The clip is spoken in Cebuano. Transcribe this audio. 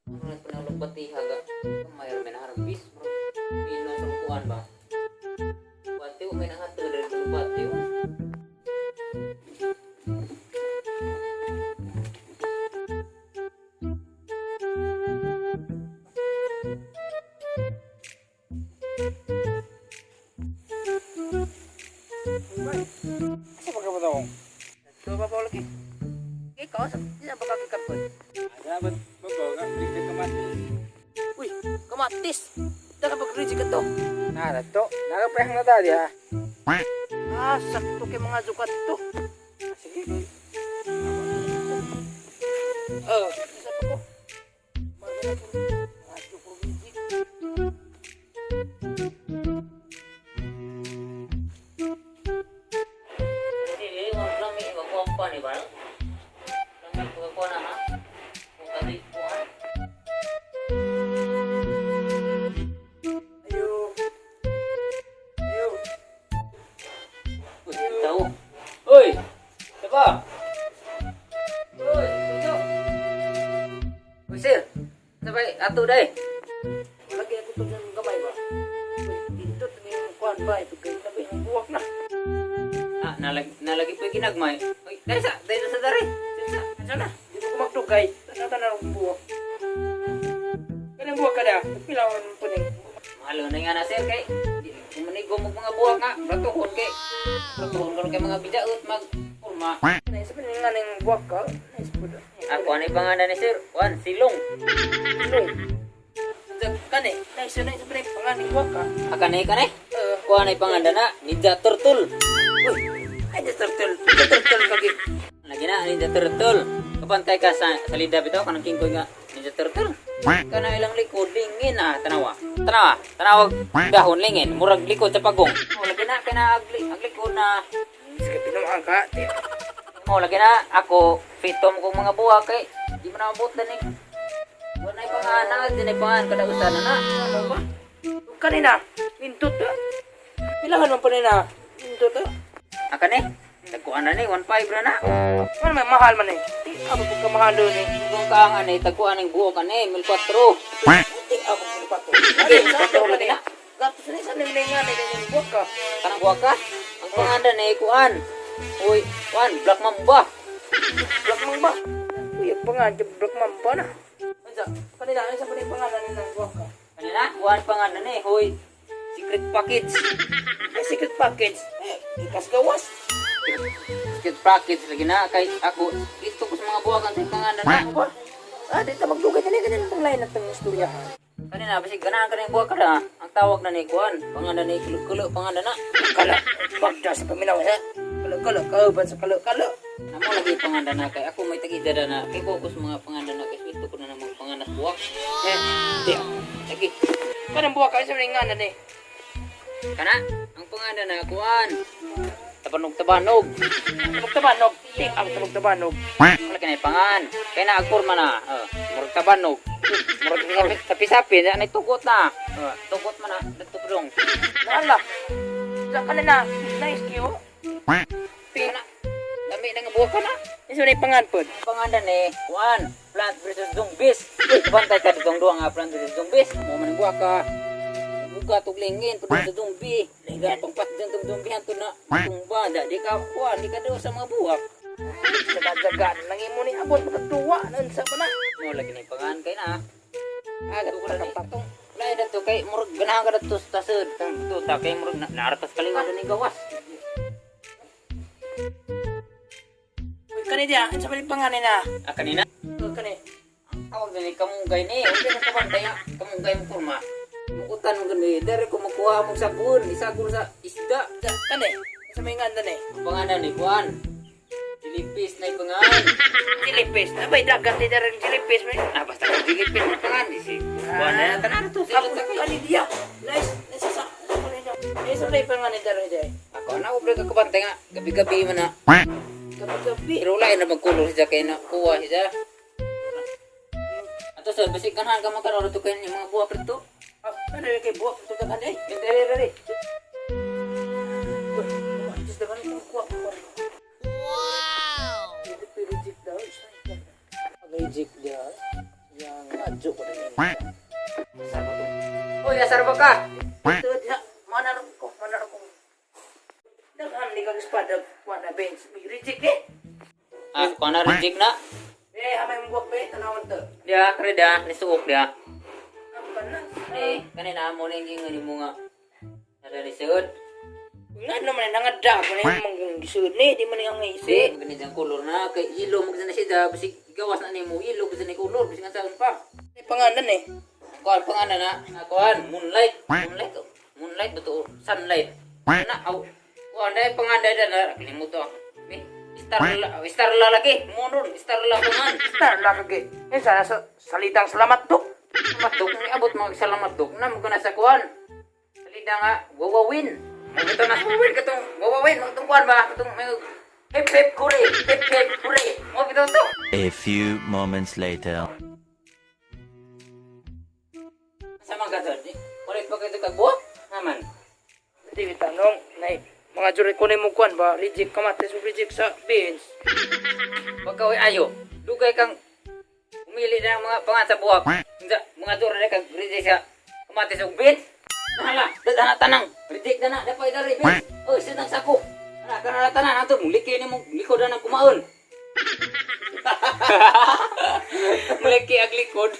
Ano na pinalubati haga. Kamay ra may naharbis. Pino sa kuan ba? Bati may nahato diri sa lubati. Asa pa ka ba daw? Ito ba pa lagi? Ikaw sa di ba ka kapon? Ada ba ba nga bigyan kamatis. Uy, kamatis. Daka pag ka to. Nara to, nagapehang na dadi ha. Ah, sakto kay mga zukat to. Ah, sige. Oh, isa pa ko. Mga zukat reject. Dili wag lang may makuha pa ni ba? Lang may kuha na ha. Kung kadi kuha. Ayo. Ayo. Uy, tao. Uy! Saba! Uy, tuyo! Uy, sir! Sabay, ato day! Lagi ako to dyan gamay ba? Uy, dito yung kuan ba? Ito kay tabi ang buwak na. Ah, nalagi pa yung ginagmay. Uy, dahil sa dari! Dahil sa, Ano na? Di ko magtugay. Tanaw ang buwak. Kanang buwak ka da. Pilawan po ning. Mahalo na nga na, sir, kay kumanigo mo mga buwak nga, ratuhon kay ratuhon karon kay mga bidaot, mag kurma. Naisip pa nga ning buwak ka. Naisip po. Ako, ano yung pangalan ni sir? Juan, Silong. Silong. Kani, naisip na isip pa pangalan buwak ka. Akane, kane? Eh, Kuha na yung pangalan na, Ninja Turtle. uy, ay turtle. Turtle kagi. Lagi na, Ninja Turtle. Kapantay ka sa salida bitaw, kanang kingkoy nga, Ninja Turtle. Kana ilang likod, lingin ah, tanawa. Tanawa, tanawag dahon lingin, murag likod sa pagong. Oh, lagi na, kana ang likod na. Sige, pinuang ka. Ti. Oh, lagi na, ako, fitom kong mga buha kay, di mo na mabutan eh. Wala na pangana, di na pangan, kada usa na na. Ano ba? Kanina, nindot ah. Pilahan man pa nina. Nindot ah. Aka ni, tagkuan na ni, 1.5 na na. Ano may mahal man eh. Ti, ako po kamahal doon eh. Kung kaang ani, tagkuan ang buo ka ni, 1,400. Ti, ako po pa to. Lagi, 1,400 lagi na. Gatos na isa nang nga na yung buwak ka. Kanang buha ka? Ang panganda ni kuan. Uy, kuan, Black Mamba. Black Mamba. Uy, ang pangalan, Black Mamba na. Unsa, kanina, ano sa pa pangalan ng buwak ka? Kanina, kuan panganda ni, hoy. Secret package. May secret package. Eh, ikas gawas. Secret package lagi na kay ako dito ko sa mga buha kan sa panganda na. Ano ba? Ah, dito magdugay na ganyan pang line at ang istorya. Kanina basig ganahan ka ng buha ka na. Ang tawag na ni kuan, panganda ni kulo-kulo panganda na. Kala, bagda sa paminaw ha. Kala, kala, kauban sa kala, kala. Namo lagi panganda na kay ako may tagida na kay ko sa mga panganda na kay sweldo ko na namang panganas buwak. Eh, di. Lagi. Kanang buwak ka, sa nga na ni. Kana, ang panganda na kuan. Tabanog tabanog. Tabog tabanog. Di, ang tabog tabanog. Wala kinay pangan. Kay na agporma na. Oh, murag tabanog. Murag sapi-sapi na nay tugot na. Oh, tugot man na dadto padong. Naala. Sa kanina, nice kiyo. Kana. Lami na nga buwak ka na. Isa na pangan pod. Panganda ni kuan, Plant versus Zombies. Uy, bantay ka ditong duha nga Plant versus Zombies. Mo man ang buwak ka. Buka tug lingin padung sa zombie. Liga pangpat dyan tong zombie hanto na tumba da di ka kuan, di ka daw sa mga buwak. Jaga-jaga lang imo ni abot makatuwa nun sa pa na. Mo lagi na pangan kay na. Ah, Tuko na ni. patong. Wala na to kay murag ganahan ka dito sa tasod. To ta kay murag naartas kalinga ni gawas. Uy, kani diya, unsa pa ni pangan na? Ah, kanina. Oh, kani. Ang tawag na ni kamunggay ni. Huwag ka kabantay ah. Kamunggay mo kurma. Mukutan mo gani. Dere ko makuha mong sabon. Isagol sa isda. Sa kani. Unsa may nganda ni? Ang pangalan ni Juan. Dilipis na ipangan. Jellyfish. Abay dagat ni darang jellyfish man. Ah, basta kung dilipis na ipangan. Di si Juan na tanan to. Ako kani diya. Nice, nice sa Nice sa pangan ni darang diya. Ako na ubre ka kabantay nga. Gabi-gabi man na. Gabi-gabi. Pero wala na magkulong siya kay na kuha siya. Ato sir, basig kanahan ka magkaroon ito kayo yung mga buwak rito. Ah, ano yung kay buwak ito dagan eh? Dere, dere. Uy, kumatis dagan ito kuha kuha. Wow! Reject daw. Reject daw. Yang Madyo ko na nimo. Asar ba to? Uy, asar ba ka? Ito diha, manarog ko, manarog ko. Daghan ni kag espada kuan na bench. May reject eh. Ah, kuha na reject na. Eh, hamay mong buwak be, tanawon to. Diya, kreda, nisuok diya. Ang na. Eh, kanina mo na yung gingon mo nga. Nadalisod. Nga naman nangadda ko na yung manggong gisud ni, di man yung Di, isi. maganda ang kulor na. Kay ilo, maganda na siya. Basig, gawas na nimo ilo, maganda na kulor. Basig ang saan pa. May pangalan eh. Kuan pangalan na. Ah, kuan, moonlight. Moonlight. Oh. Moonlight ba to? Sunlight. Na, aw. Kuan, dahil pangalan na. Kalimutan ah. Eh, star la, star la lagi. Moon, star la pangan. Star la kage. Eh sana sa salitang salamat to. Salamat dok, may abot mga salamat dok. Na mo na sa kuan. Salida nga, wawawin. Ito na wawawin katong wawawin katong kuan ba katong may hip hip hooray, hip hip hooray. Mo bitaw to. A few moments later. Sa mga gadol, di. Ulit pa kayo kagbuwak? Naman. Di tanong nay mga jure ko mo kuan ba reject kamatis mo reject sa beans. Pagka uy, ayo, dugay kang umili na ng mga pangan sa buwak. Unsa, mga dura na kang reject sa kamatis og beans. Nahala, dada na tanang. Reject na na, dapat dari beans. Oy, sinang sako. Ana kana na tanan ato, muliki ni mo, likod na ng kumaon. Muliki ag likod.